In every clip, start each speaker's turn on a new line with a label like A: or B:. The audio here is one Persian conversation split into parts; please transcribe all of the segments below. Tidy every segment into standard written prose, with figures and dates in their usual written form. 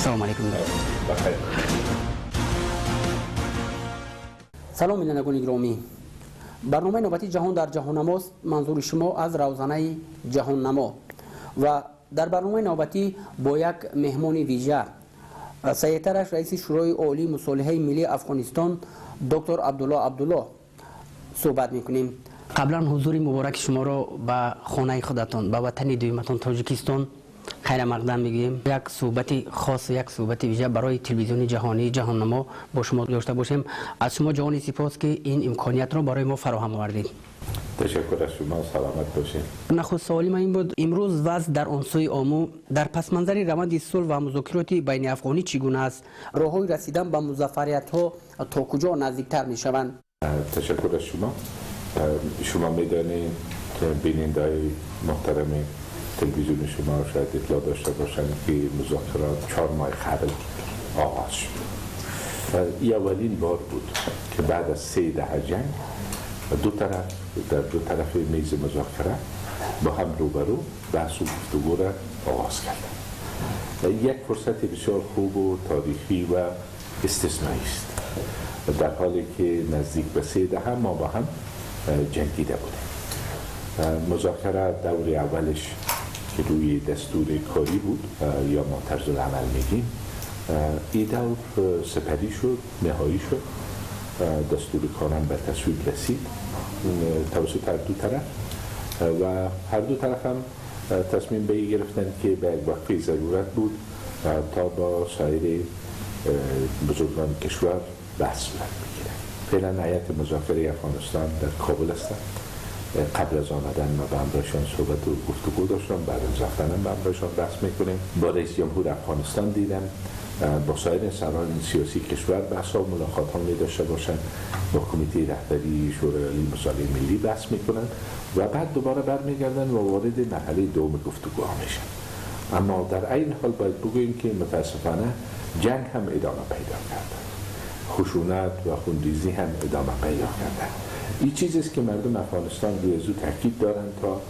A: سلام علیکم.
B: بخیر.
A: سلام بینندگان گرامی، برنامه نوبتی جهان در جهاننماست. منظور شما از روزنه جهاننما و در برنامه نوبتی با یک مهمان ویژه، سیدترش رئیس شورای عالی مصالحه ملی افغانستان دکتر عبدالله عبدالله صحبت میکنیم. قبلا حضور مبارک شما را به خانه خودتان، به وطن دویمتان تاجیکستان خیر مقدم میگوییم. یک صحبت خاص، یک صحبت ویژه برای تلویزیون جهانی جهاننما با شما داشته باشیم. از شما جهانی سپاس که این امکانیت را برای ما فراهم آوردید.
B: تشکر از شما، سلامت باشید.
A: نخست سوالی من این بود، امروز وضع در آن سوی آمو در پس منظر روند صلح و مذاکرات بین افغانی چگونه است؟ راه‌های رسیدن به موفقیت‌ها تا کجا نزدیکتر میشوند؟
B: تشکر از شما. شما میدانید که بیننده‌های محترم تلویزیون شما شاید اطلاع داشته باشند که مذاکرات 4 ماه قبل آغاز شد. این اولین بار بود که بعد از 3 دهه جنگ دو طرف در دو طرف میز مذاکره با هم روبرو بحث و گفتگو را آغاز کردند. یک فرصت بسیار خوب و تاریخی و استثنایی است، در حالی که نزدیک به 3 دهه ما با هم جنگیده بودیم. مذاکره دور اولش که روی دستور کاری بود یا ما طرز العمل میگیم، این دور سپری شد، نهایی شد، دستور کارم به تصویب رسید توسط هر دو طرف و هر دو طرف هم تصمیم به گرفتن که به یک وقفه ضرورت بود تا با سایر بزرگان کشور بحث صورت بگیره. فعلا هیئت مذاکره افغانستان در کابل هستند. قبل از آمدن ما به همراهشان صحبت و گفتگو داشتم، بعد از رفتنم به همراهشان بحث میکنیم. با رئیس جمهور افغانستان دیدم، با سایر سران سیاسی کشور بحث و ملاقات ها می داشته باشند، با کمیته رهبری شورای عالی مصالحه ملی بحث میکنن و بعد دوباره برمیگردن و وارد مرحله دوم گفتگوها میشن. اما در عین حال باید بگوییم که متاسفانه جنگ هم ادامه پیدا کرده، خشونت و خونریزی هم ادامه پیدا کرده. این چیزی است که مردم افغانستان روی از او تاکید دارند تا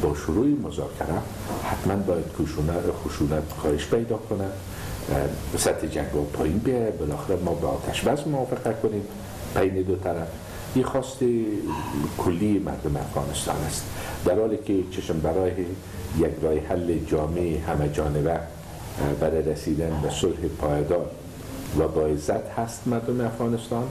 B: با شروع مذاکره حتما باید خشونت کاهش پیدا کنه، سطح جنگ پایین بیاید، بالاخره ما به آتش بس موافقه کنیم بین دو طرف. این خواست کلی مردم افغانستان است، در حالی که چشم برای یک راه حل جامع همه جانبه برای رسیدن به صلح پایدار و با عزت هست مردم افغانستان،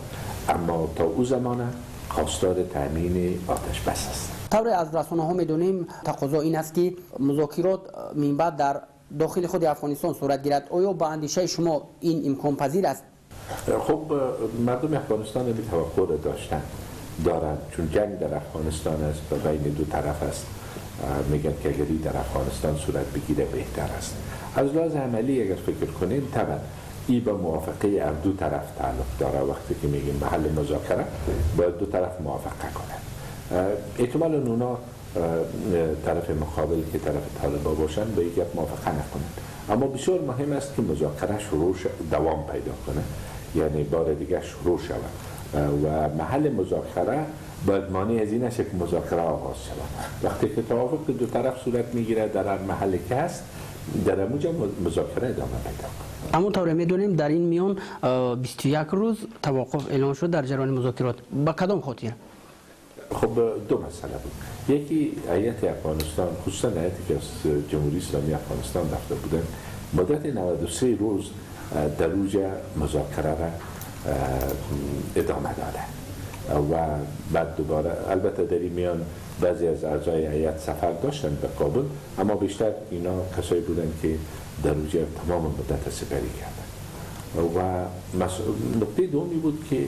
B: اما تا او زمانه خواستار تامین آتش بس است.
A: طور از رسانه ها میدونیم تقاضا این است که مذاکرات من بعد در داخل خود افغانستان صورت گیرد. آیا با اندیشه شما این امکان پذیر است؟
B: خب مردم افغانستان به توقع داشتن دارند، چون جنگ در افغانستان است و بین دو طرف است، میگن که اگر در افغانستان صورت بگیره بهتر است. از لحاظ عملی اگر فکر کنیم طبعا ای با موافقه هر دو طرف تعلق داره. وقتی که میگیم محل مذاکره باید دو طرف موافقه کنند. احتمال اونا طرف مقابل که طرف طالبا باشن به یک موافقه نکنند، اما بسیار مهم است که مذاکره شروع دوام پیدا کنه، یعنی بار دیگه شروع شود و محل مذاکره باید مانع از این نشه که مذاکره آغاز شود. وقتی که توافق دو طرف صورت میگیره در هر محلی که هست، در اونجا مذاکره ادامه پیدا کنه.
A: اما طور میدونیم در این میان 21 روز توقف اعلان شد در جریان مذاکرات. با کدام خاطر؟
B: خب دو مسئله بود. یکی هیئت افغانستان، خصوصا هیئتی که از جمهوری اسلامی افغانستان رفته بودن، مدت 93 روز در اوج مذاکره را ادامه دادن و بعد دوباره، البته در این میان بعضی از اعضای هیئت سفر داشتن به کابل، اما بیشتر اینا کسایی بودن که در اوج تمام مدت سپری کردن. و نکته دومی بود که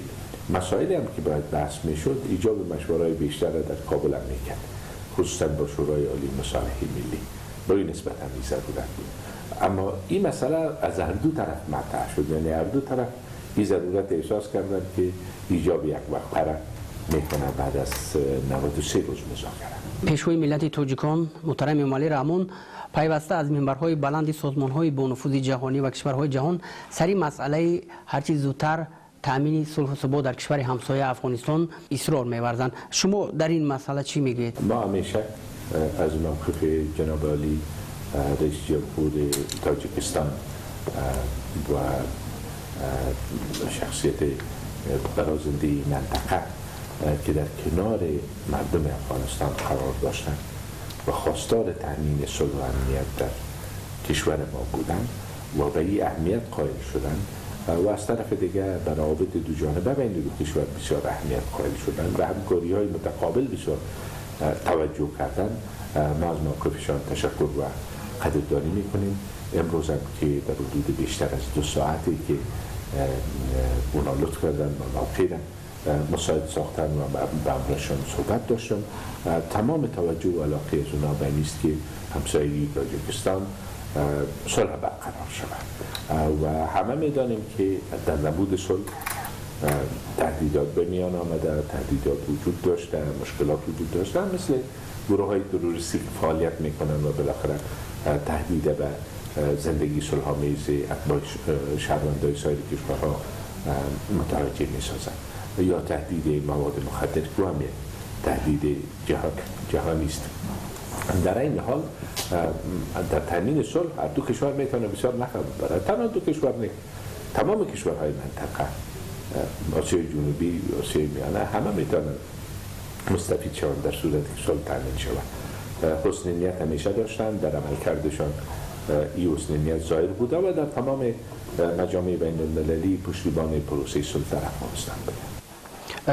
B: مسائلی هم که باید بحث میشد ایجاب مشورای بیشتر را در کابل هم میکرد، خصوصا با شورای عالی مصالحه ملی، با این نسبت هم ضرورت بود. اما این مسئله از هر دو طرف مطرح شد، یعنی هر دو طرف این ضرورت احساس کردند که ایجاب یک وقفه را میکنه بعد از 93 روز مذاکره.
A: پیشوای ملت تاجیکان محترم امامعلی رحمان پیوسته از منبرهای بلند سازمانهای بانفوذ جهانی و کشورهای جهان سری مسئله هرچی زودتر تامین صلح و ثبات در کشور همسایه افغانستان اصرار می‌ورزند. شما در این مسئله چی میگویید؟
B: ما همیشه از موقف جناب عالی رئیس جمهور تاجیکستان و شخصیت برازنده منطقه که در کنار مردم افغانستان قرار داشتند و خواستار تامین صلح و امنیت در کشور ما بودند و به این اهمیت قائل شدند و از طرف دیگر به روابط دو جانبه بین دو کشور بسیار اهمیت قائل شدند و همکاری های متقابل بسیار توجه کردند. ما از موقفشان تشکر و قدردانی میکنیم. امروز هم که در حدود بیشتر از 2 ساعتی که اونا لطف کردن و موقع مساعد ساختن و به امرشان صحبت داشتم، تمام توجه و علاقه از اونا به این است که همسایگی تاجیکستان صلح برقرار شود و همه میدانیم که در نبود صلح تهدیدات به میان آمده، تهدیدات وجود داشته، مشکلات وجود داشته، مثل گروه های تروریستی که فعالیت میکنن و بالاخره تهدید به زندگی صلح‌آمیز اتباع شهروندای سایر کشورها متوجه میسازن، یا تهدید مواد مخدر که هم تهدید جهانی است. در این حال در تامین صلح هر دو کشور میتونه بسیار نفع ببره. تنها دو کشور نه، تمام کشورهای منطقه، آسیای جنوبی، آسیای میانه، همه میتونن مستفید شوند در صورت که صلح تامین شود. حسن نیت همیشه داشتن، در عملکردشان این حسن نیت ظاهر بوده و در تمام مجامع بین المللی پشتیبان پروسه صلح در افغانستان بوده.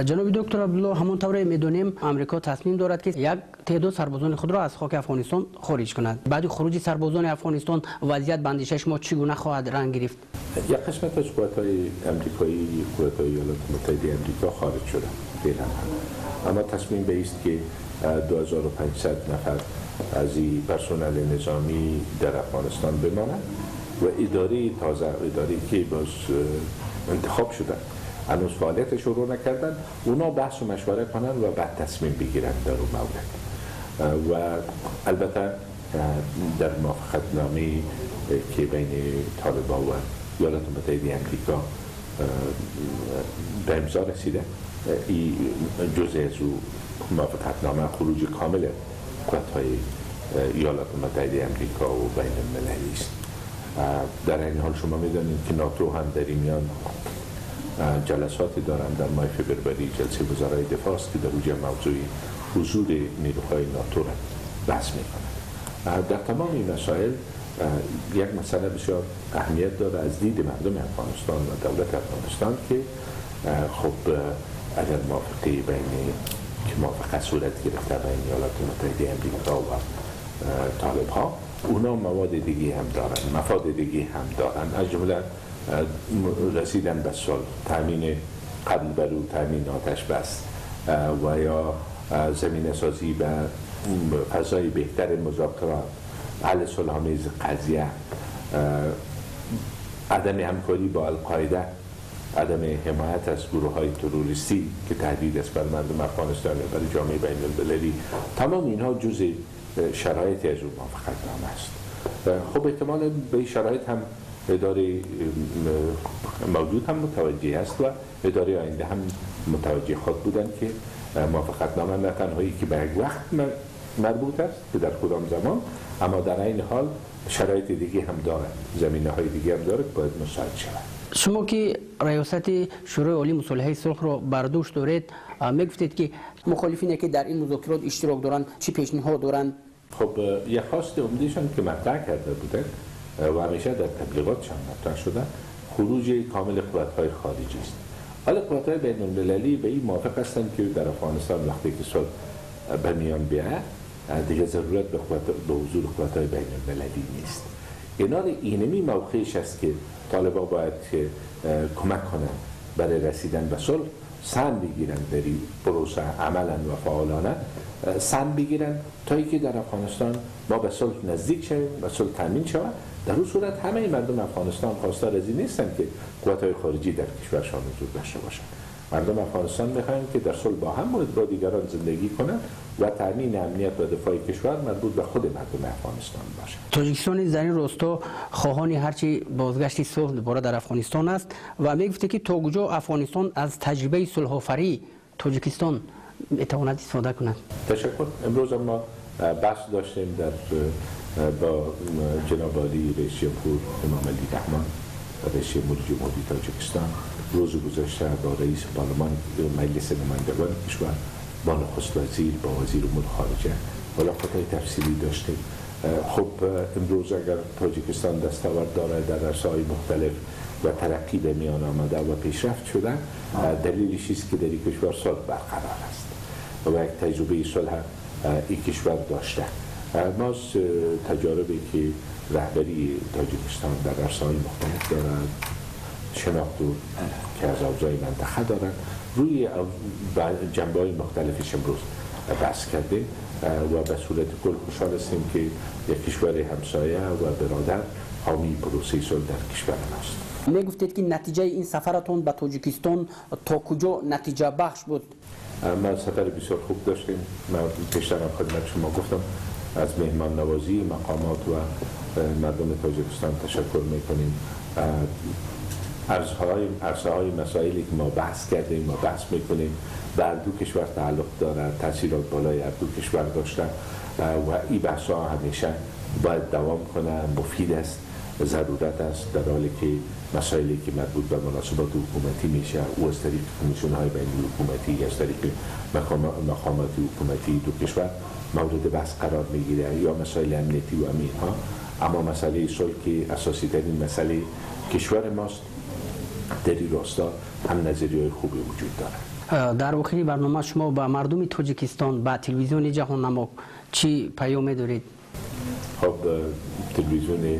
A: جناب دکتر عبدالله، همون طور میدونیم امریکا تصمیم دارد که یک تعداد سربازان خود را از خاک افغانستان خارج کند. بعد خروج سربازان افغانستان وضعیت به اندیشه شما چگونه خواهد رنگ گرفت؟
B: یک قسمت از قوت‌های امریکایی، قوت‌های ایالات متحده امریکا خارج شدند فعلا، اما تصمیم به است که 2500 نفر از این پرسنل نظامی در افغانستان بمانند و اداره تازه، اداره که باز انتخاب شدند هنوز فعالیت شروع نکردن، اونا بحث و مشوره کنن و بعد تصمیم بگیرن در اون مورد. و البته در موافقتنامه که بین طالبان و ایالات متحده امریکا به امضا رسیده، این جزء از او موافقتنامه خروج کامل قوت‌های ایالات متحده امریکا و بین المللی است. در این حال شما میدانید که ناتو هم در این میان جلساتی دارن. در ماه فوریه جلسه وزرای دفاع است که در اوج موضوع حضور نیروهای ناتو را بحث میکنند. در تمام این مسائل یک مسئله بسیار اهمیت داره از دید مردم افغانستان و دولت افغانستان که خب اگر موافقه بین که موافقه صورت گرفته بین ایالات متحده امریکا و طالب ها، اونا مواد دیگه هم دارن، مفاد دیگه هم دارن، از جمله رسیدن به صلح، تامین قبل بر او تامین آتش بس و یا زمینه سازی به فضای بهتر مذاکرات، حل صلح‌آمیز قضیه، عدم همکاری با القاعده، عدم حمایت از گروه های تروریستی که تهدید است بر مردم افغانستان و بر جامعه بین المللی، تمام اینها جزء شرایط از اون موافقتنامه است. خب احتمال به این شرایط هم اداره موجود هم متوجه است و اداره آینده هم متوجه خود بودند که موافقتنامه نه تنهایی که به یک وقت مربوط است که در کدام زمان، اما در این حال شرایط دیگه هم دارد، زمینه های دیگه هم دارد که باید مساعد شود.
A: شما که ریاست شورای عالی مصالحه صلح را بر دوش دارید، میگفتید که مخالفین که در این مذاکرات اشتراک دارند چی پیشنهاد دارند؟
B: خب یک خواست عمده‌شان که مطرح کرده بودند و همیشه در تبلیغاتشان مطرح شده، خروج کامل قوت‌های خارجی است. حالا قوت‌های بین المللی به این موافق هستند که در افغانستان وقتی که صلح به میان بیاید دیگه ضرورت به حضور قوت‌های بین المللی نیست. اینا اینمی موقعش است که طالبا باید که کمک کنند برای رسیدن به صلح، سهم بگیرن در این پروسه عملا و فعالانه سهم بگیرن تا اینکه در افغانستان ما به صلح نزدیک شویم و صلح تامین شود. در اون صورت همه مردم افغانستان خواستار از این نیستند که قوت‌های خارجی در کشورشان حضور داشته باشند. مردم افغانستان میخواهند که در صلح با هم و با دیگران زندگی کنند و تامین امنیت و دفاع کشور مربوط به خود مردم افغانستان باشد.
A: تاجیکستان در این راستا خواهان هرچی بازگشت صلح دوباره در افغانستان است و میگفته که تا کجا افغانستان از تجربه صلح آفری تاجیکستان میتواند استفاده کند.
B: تشکر. امروز ما بحث داشتیم در با جناب عالی رئیس جمهور امام علی رحمان، رئیس جمهور جمهوری تاجیکستان، روز گذشته با رئیس پارلمان مجلس نمایندگان کشور، با نخست وزیر، با وزیر امور خارجه ملاقات های تفصیلی داشتیم. خب، امروز اگر تاجیکستان دستاورد داره در عرصه‌های مختلف و ترقی به میان آمده و پیشرفت شده، دلیلش است که در این کشور صلح برقرار است و یک تجربه صلح این کشور داشته. ما از تجاربی که رهبری تاجیکستان در عرصه‌های مختلف دارد، شناخت و که از اوضاع منطقه دارند، روی جنبه های مختلفش امروز بحث کردیم و به صورت کل خوشحال هستیم که یک کشور همسایه و برادر حامی پروسه صلح در کشور ماست.
A: می گفتید که نتیجه این سفرتون به تاجیکستان تا کجا نتیجه بخش بود؟
B: ما سفر بسیار خوب داشتیم. من پیشترم خدمت شما گفتم، از مهمان نوازی مقامات و مردم تاجیکستان تشکر میکنیم. عرصه های مسائلی که ما بحث کردیم، ما بحث میکنیم، به هر دو کشور تعلق دارد، تاثیرات بالای هر دو کشور داشته و این بحث ها همیشه باید دوام کنه، مفید است، ضرورت است، در حالی که مسائلی که مربوط به مناسبات حکومتی میشه او از طریق کمیسیون های بین الحکومتی، از طریق مقامات حکومتی دو کشور مورد بحث قرار میگیره یا مسائل امنیتی و ها. اما مسئله صلح که اساسی ترین مسئله کشور ماست، در این راستا هم نظریه های خوبی وجود داره.
A: در آخری برنامه شما به مردم تاجیکستان، به تلویزیون جهان نما چی پیام دارید؟
B: خب، تلویزیون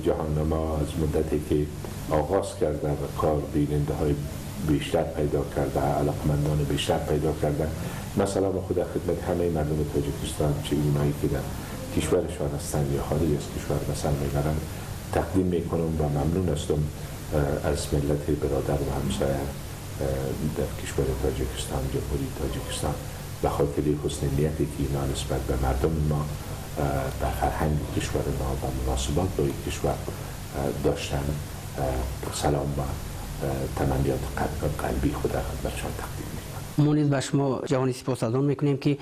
B: جهان نما از مدتی که آغاز کرده و کار، بیننده های بیشتر پیدا کرده، علاقمندان بیشتر پیدا کرده. مثلا ما خود خدمت همه مردم تاجیکستان، چه اونایی که در کشورشان هستند یا خارج از کشور مثلا میبرند، تقدیم میکنم و ممنون هستم از ملت برادر و همسایه در کشور تاجیکستان، جمهوری تاجیکستان، به خاطر حسن نیتی که اینا نسبت به مردم ما، به فرهنگ کشور ما و مناسبات با یک کشور داشتن. سلام و تمنیات قلبی خود خدمتشان تقدیم میکنم.
A: ما نیز به شما جهانی سپاس از میکنیم که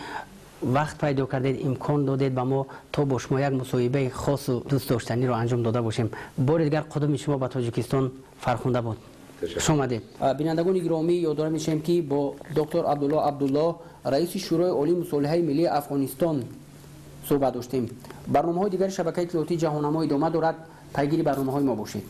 A: وقت پیدا کردید، امکان دادید به ما تا با شما یک مصاحبه خاص و دوست داشتنی رو انجام داده باشیم. بار دیگر قدم شما به تاجیکستان فرخنده بود. خوش آمدید. بینندگان گرامی، یادآور میشیم که با دکتر عبدالله عبدالله، رئیس شورای عالی مصالحه ملی افغانستان صحبت داشتیم. برنامه های دیگر شبکه اطلاعاتی جهاننما ادامه دارد. پیگیری برنامه های ما باشید.